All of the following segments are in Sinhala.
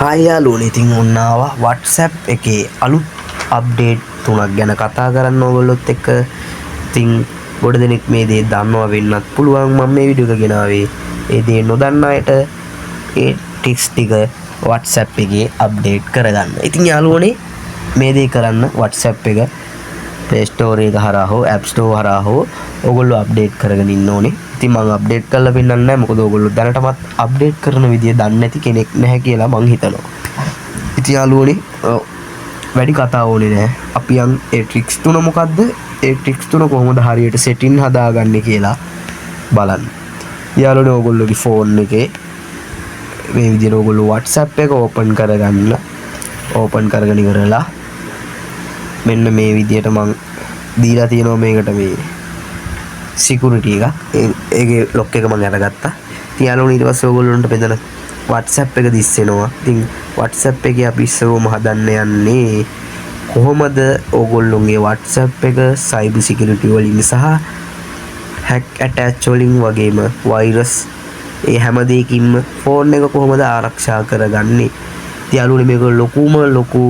හායි යාළුවනේ, ඉතින් ඔන්න ආවා WhatsApp එකේ අලුත් අප්ඩේට් තුනක් ගැන කතා කරන්න ඕගොල්ලොත් එක්ක. ඉතින් ගොඩ දෙනෙක් මේ දේ දන්නවා වෙන්නත් පුළුවන්. මම මේ වීඩියෝ එක ගෙනාවේ ඒ දේ නොදන්න අයට ඒ ටිප්ස් ටික WhatsApp එකේ අප්ඩේට් කරගන්න. ඉතින් යාළුවනේ, මේ දේ කරන්න WhatsApp එක Play Store එක හරහා හෝ App Store හරහා හෝ ඕගොල්ලෝ අප්ඩේට් කරගෙන ඉන්න ඕනේ. ඉතින් මං අප්ඩේට් කරලා පෙන්නන්නේ නැහැ. මොකද ඕගොල්ලෝ දැනටමත් අප්ඩේට් කරන විදිය දන්නේ නැති කෙනෙක් නැහැ කියලා මං හිතනවා. ඉතින් යාළුවනේ, වැඩි කතා ඕනේ නෑ. අපි යන් ඒ ට්‍රික්ස් තුන මොකද්ද? ඒ ට්‍රික්ස් තුන කොහොමද හරියට සෙටින් හදාගන්නේ කියලා බලන්න. යාළුවනේ, ඕගොල්ලෝගේ ෆෝන් එකේ මේ විදිහට ඕගොල්ලෝ WhatsApp එක ඕපන් කරගන්න. ඕපන් කරගෙන ඉවරලා මෙන්න මේ විදිහට මං දීලා තියෙනවා මේකට මේ සිකියුරිටි එකක්. ඒකේ ලොක් එක මං අරගත්තා. ඉතින් යාළුවනේ, ඊට පස්සේ ඕගොල්ලන්ට මෙතන WhatsApp එක දිස් වෙනවා. ඉතින් WhatsApp එකේ අපි ඉස්සරවම හදන්න යන්නේ කොහොමද ඕගොල්ලොන්ගේ WhatsApp එක සයිබර් සිකියුරිටි වලින් සහ හැක් ඇටැක් වලින් වගේම වෛරස් ඒ හැම දෙයකින්ම ෆෝන් එක කොහොමද ආරක්ෂා කරගන්නේ. ඉතින් යාළුවනේ, මේක ලොකුම ලොකු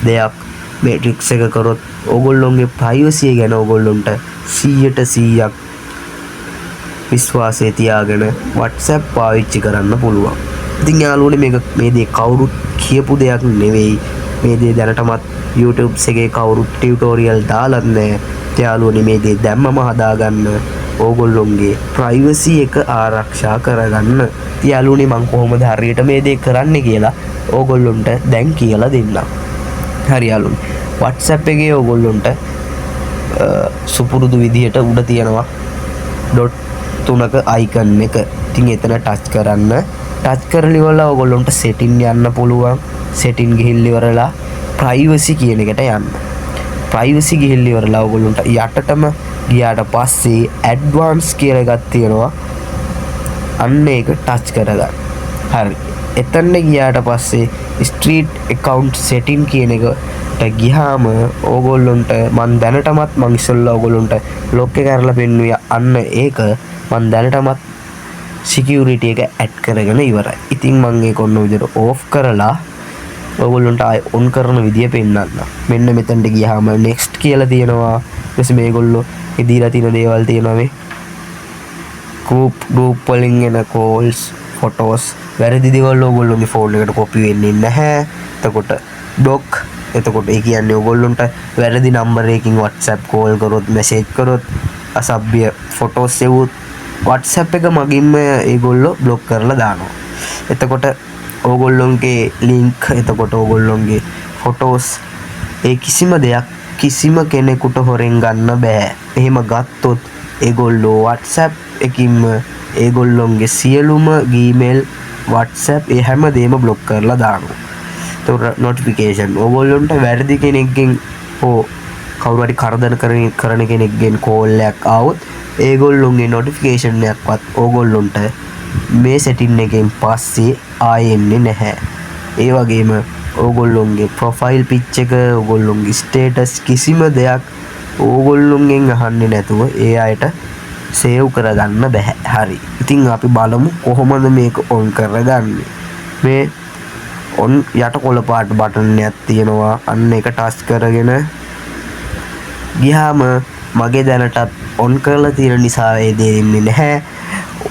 දෙයක්. මේ ට්‍රික්ස් එක කරොත් ඕගොල්ලොන්ගේ ප්‍රයිවසි ගැන ඕගොල්ලොන්ට 100ට 100ක් විශ්වාසය තියාගෙන WhatsApp පාවිච්චි කරන්න පුළුවන්. ඉතින් යාළුවනේ, මේක මේ දේ කවුරුත් කියපු දෙයක් නෙවෙයි. මේ දේ දැනටමත් YouTube එකේ කවුරුත් ටියුටෝරියල් දාලත් නෑ. ඉතින් යාළුවනේ, මේ දේ දැම්මම හදාගන්න, ඕගොල්ලොන්ගේ ප්‍රයිවසි එක ආරක්ෂා කරගන්න. ඉතින් යාළුවනේ, මං කොහොමද හරියට මේ දේ කරන්නේ කියලා ඕගොල්ලොන්ට දැන් කියලා දෙන්නම්. හරි යාළුවනේ. WhatsApp එකේ ඕගොල්ලොන්ට සුපුරුදු විදිහට උඩ තියෙනවා ඩොට් තුනක අයිකන් එක. ඉතින් එතන ටච් කරන්න. ටච් කරලා ඉවරලා ඔයගොල්ලොන්ට සෙටින් යන්න පුළුවන්. සෙටින් ගිහිල්ලා ඉවරලා ප්‍රයිවසි කියන එකට යන්න. ප්‍රයිවසි ගිහිල්ලා ඉවරලා ඔයගොල්ලොන්ට යටටම ගියාට පස්සේ ඇඩ්වාන්ස් කියලා එකක් තියෙනවා. අන්න ඒක ටච් කරගන්න. හරි. එතනට ගියාට පස්සේ ස්ට්‍රීට් ඇකවුන්ට් සෙටින් කියන එකට ගියාම ඕගොල්ලොන්ට මං දැනටමත් මං ඉස්සෙල්ලා ඕගොල්ලොන්ට ලොක් එක අරලා පෙන්නුවේ, අන්න ඒක මං දැනටමත් සිකියුරිටි එක ඇඩ් කරගෙන ඉවරයි. ඉතින් මං ඒක ඔන්න විදිහට ඕෆ් කරලා ඔයගොල්ලොන්ට ආයෙ ඔන් කරන විදිය පෙන්නන්න. මෙන්න මෙතනට ගියාම නෙක්ස්ට් කියලා තියෙනවා. ඊට පස්සේ මේගොල්ලෝ ඒ දීලා තියෙන දේවල් තියෙනවා. මේ ගෲප් ගෲප් වලින් එන කෝල්ස්, ෆොටෝස්, වැරදි දේවල් ඕගොල්ලෝගේ ෆෝන් එකට කොපි වෙන්නේ නැහැ. එතකොට බ්ලොක්, එතකොට ඒ කියන්නේ ඕගොල්ලොන්ට වැරදි නම්බර් එකකින් WhatsApp call කරොත්, මැසේජ් කරොත්, අසභ්‍ය ෆොටෝස් එවුවොත් WhatsApp එක මගින්ම ඒගොල්ලෝ බ්ලොක් කරලා දානවා. එතකොට ඕගොල්ලොන්ගේ ලින්ක්, එතකොට ඕගොල්ලොන්ගේ ෆොටෝස්, ඒ කිසිම දෙයක් කිසිම කෙනෙකුට හොරෙන් ගන්න බෑ. එහෙම ගත්තොත් ඒගොල්ලෝ WhatsApp එකින්ම ඒගොල්ලොන්ගේ සියලුම Gmail, WhatsApp ඒ හැම දෙයක්ම බ්ලොක් කරලා දානවා. එතකොට නොටිෆිකේෂන්, ඕගොල්ලොන්ට වැරදි කෙනෙක්ගෙන් හෝ කවුරු හරි කරදර කරන කරන කෙනෙක්ගෙන් කෝල් එකක් ආවොත් ඒගොල්ලොන්ගේ නොටිෆිකේෂන් එකක්වත් ඕගොල්ලොන්ට මේ සෙටින් එකෙන් පස්සේ ආයෙ එන්නේ නැහැ. ඒ වගේම ඕගොල්ලොන්ගේ ප්‍රොෆයිල් පිච් එක, ඕගොල්ලොන්ගේ ස්ටේටස් කිසිම දෙයක් ඕගොල්ලොන්ගෙන් අහන්නේ නැතුව ඒ අයට සේව් කරගන්න බැහැ. හරි. ඉතින් අපි බලමු කොහොමද මේක ඔන් කරගන්නේ. මේ ඔන් යට කොළ පාට බටන් එකක් තියෙනවා. අන්න ඒක ටච් කරගෙන ගියාම මගේ දැනටත් ඔන් කරලා තියෙන නිසා ඒ දේ එන්නේ නැහැ.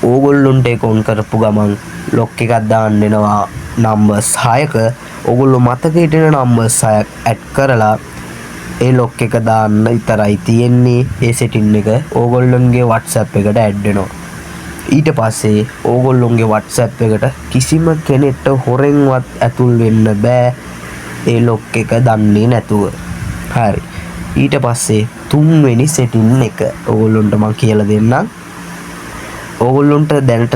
ඕගොල්ලොන්ට ඒක ඔන් කරපු ගමන් ලොක් එකක් දාන්න එනවා නම්බර්ස් 6ක. ඕගොල්ලෝ මතක හිටින නම්බර්ස් 6ක් ඇඩ් කරලා ඒ ලොක් එක දාන්න විතරයි තියෙන්නේ. ඒ සෙටින් එක ඕගොල්ලොන්ගේ WhatsApp එකට ඇඩ් වෙනවා. ඊට පස්සේ ඕගොල්ලොන්ගේ WhatsApp එකට කිසිම කෙනෙක්ට හොරෙන්වත් ඇතුල් වෙන්න බෑ ඒ ලොක් එක දන්නේ නැතුව. හරි. ඊට පස්සේ තුන්වෙනි සෙටින් එක ඕගොල්ලොන්ට මං කියලා දෙන්නම්. ඕගොල්ලොන්ට දැනට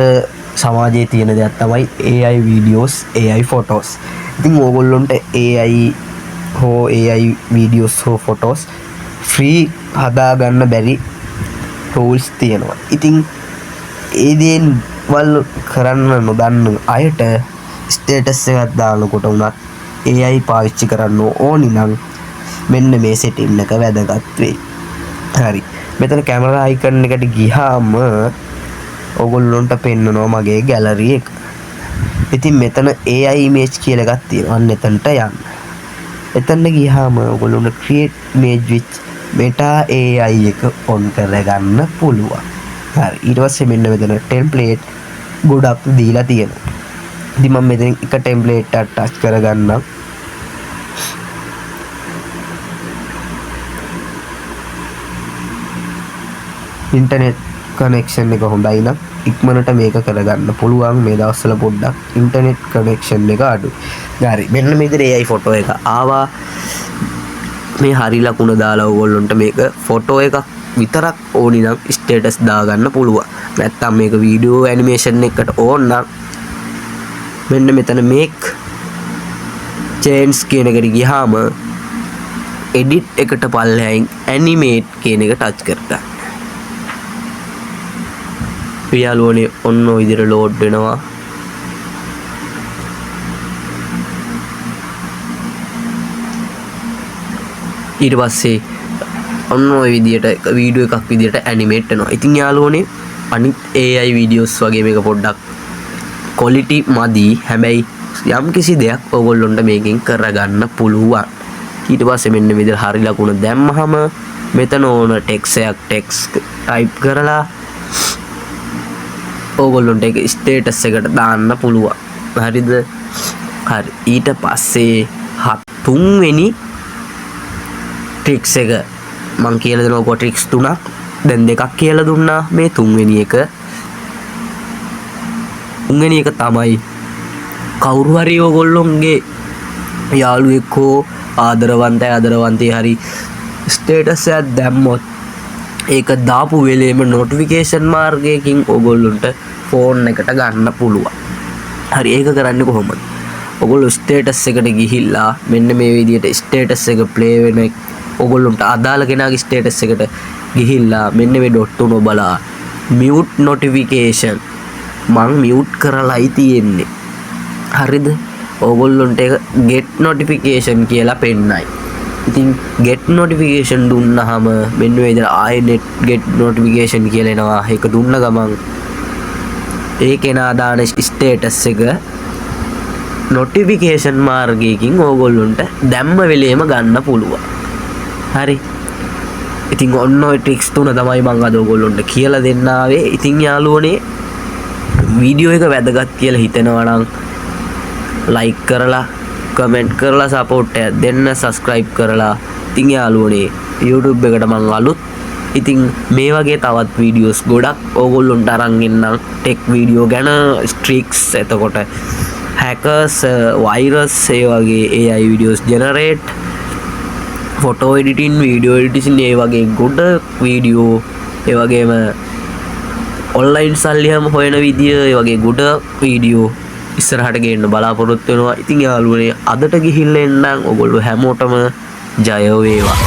සමාජයේ තියෙන දෙයක් තමයි AI videos, AI photos. ඉතින් ඕගොල්ලොන්ට AI හෝ AI videos හෝ ෆොටෝස් ෆ්‍රී හදාගන්න බැරි ටූල්ස් තියෙනවා. ඉතින් ඒ දේවල් කරන්න නොදන්න අයට ස්ටේටස් එකක් දානකොට වුණත් AI පාවිච්චි කරන්න ඕනි නම් මෙන්න මේ සෙටින් එක වැදගත් වෙයි. හරි. මෙතන කැමරා අයිකන් එකට ගියාම ඔගොල්ලොන්ට පෙන්නනවා මගේ ගැලරි එක. ඉතින් මෙතන AI image කියලා එකක් තියෙනවා. අන්න එතනට යන්න. එතනට ගියාම ඔයගොල්ලොන්ට create image with Meta AI එක ඔන් කරගන්න පුළුවන්. හරි. ඊට පස්සේ මෙන්න මෙතන ටෙම්ප්ලේට් ගොඩක් දීලා තියෙනවා. ඉතින් මම මෙතනින් එක ටෙම්ප්ලේට් එකක් ටච් කරගන්නම්. ඉන්ටර්නෙට් කනෙක්ෂන් එක හොඳයි නම් ඉක්මනට මේක කරගන්න පුළුවන්. මේ දවස්වල පොඩ්ඩක් ඉන්ටර්නෙට් කනෙක්ෂන් එක අඩුයි. හරි, මෙන්න මේ විදිහට AI photo එක ආවා. මේ හරි ලකුණ දාලා ඕගොල්ලොන්ට මේක ෆොටෝ එකක් විතරක් ඕනි නම් ස්ටේටස් දාගන්න පුළුවන්. නැත්තම් මේක වීඩියෝ ඇනිමේෂන් එකකට ඕන නම් මෙන්න මෙතන මේක් චේන්ජ් කියන එකට ගියාම එඩිට් එකට පල්ලෙහායින් ඇනිමේට් කියන එක ටච් කරගන්න. යාළුවනේ, ඔන්න ඔය විදිහට ලෝඩ් වෙනවා. ඊට පස්සේ ඔන්න ඔය විදිහට එක වීඩියෝ එකක් විදිහට ඇනිමේට් වෙනවා. ඉතින් යාළුවනේ, අනිත් AI videos වගේ මේක පොඩ්ඩක් ක්වොලිටි මදි. හැබැයි යම් කිසි දෙයක් ඕගොල්ලොන්ට මේකෙන් කරගන්න පුළුවන්. ඊට පස්සේ මෙන්න මේ විදිහට හරි ලකුණ දැම්මහම මෙතන ඕන ටෙක්ස්ට් එකක් ටෙක්ස්ට් ටයිප් කරලා ඕගොල්ලොන්ට ඒක ස්ටේටස් එකට දාන්න පුළුවන්. හරිද? හරි. ඊට පස්සේ තුන්වෙනි ට්‍රික්ස් එක මං කියලා දෙනවා. ඔක ට්‍රික්ස් තුනක්. දැන් දෙකක් කියලා දුන්නා. මේ තුන්වෙනි එක. තුන්වෙනි එක තමයි කවුරු හරි ඕගොල්ලොන්ගේ යාළුවෙක් හෝ ආදරවන්තය ආදරවන්තිය හරි ස්ටේටස් එකක් දැම්මොත් ඒක දාපු වෙලේම නොටිෆිකේෂන් මාර්ගයකින් ඕගොල්ලොන්ට ෆෝන් එකට ගන්න පුළුවන්. හරි, ඒක කරන්නේ කොහොමද? ඔගොල්ලෝ ස්ටේටස් එකට ගිහිල්ලා මෙන්න මේ විදිහට ස්ටේටස් එක ප්ලේ වෙන ඔගොල්ලොන්ට අදාළ කෙනාගේ ස්ටේටස් එකට ගිහිල්ලා මෙන්න මේ ඩොට් තුන ඔබලා මියුට් නොටිෆිකේෂන්, මං මියුට් කරලායි තියෙන්නේ. හරිද? ඔගොල්ලොන්ට ඒක get notification කියලා පෙන්නයි. ඉතින් get notification දුන්නාම මෙන්න මේ විදිහට ආයෙ net get notification කියලා එනවා. ඒක දුන්න ගමන් ඒ කෙනා දාන ස්ටේටස් එක නොටිෆිකේෂන් මාර්ගයකින් ඕගොල්ලොන්ට දැම්ම වෙලේම ගන්න පුළුවන්. හරි. ඉතින් ඔන්න ඔය ට්‍රික්ස් තුන තමයි මං අද ඕගොල්ලොන්ට කියලා දෙන්න ආවේ. ඉතින් යාළුවනේ, වීඩියෝ එක වැදගත් කියලා හිතෙනවා නම් ලයික් කරලා, කමෙන්ට් කරලා සපෝට් එකක් දෙන්න, සබ්ස්ක්‍රයිබ් කරලා. ඉතින් යාළුවනේ, YouTube එකට මං අලුත්. ඉතින් මේ වගේ තවත් වීඩියෝස් ගොඩක් ඕගොල්ලොන්ට අරන් එන්නම්. ටෙක් වීඩියෝ ගැන, ට්‍රික්ස්, එතකොට හැකර්ස්, වෛරස්, ඒ වගේ AI videos generate, photo editing, video editing, ඒ වගේ ගොඩ වීඩියෝ, ඒ වගේම ඔන්ලයින් සල්ලි හැම හොයන විදිය, ඒ වගේ ගොඩ වීඩියෝ ඉස්සරහට ගේන්න බලාපොරොත්තු වෙනවා. ඉතින් යාළුවනේ, අදට ගිහිල්ලා එන්නම්. ඔයගොල්ලෝ හැමෝටම ජය වේවා.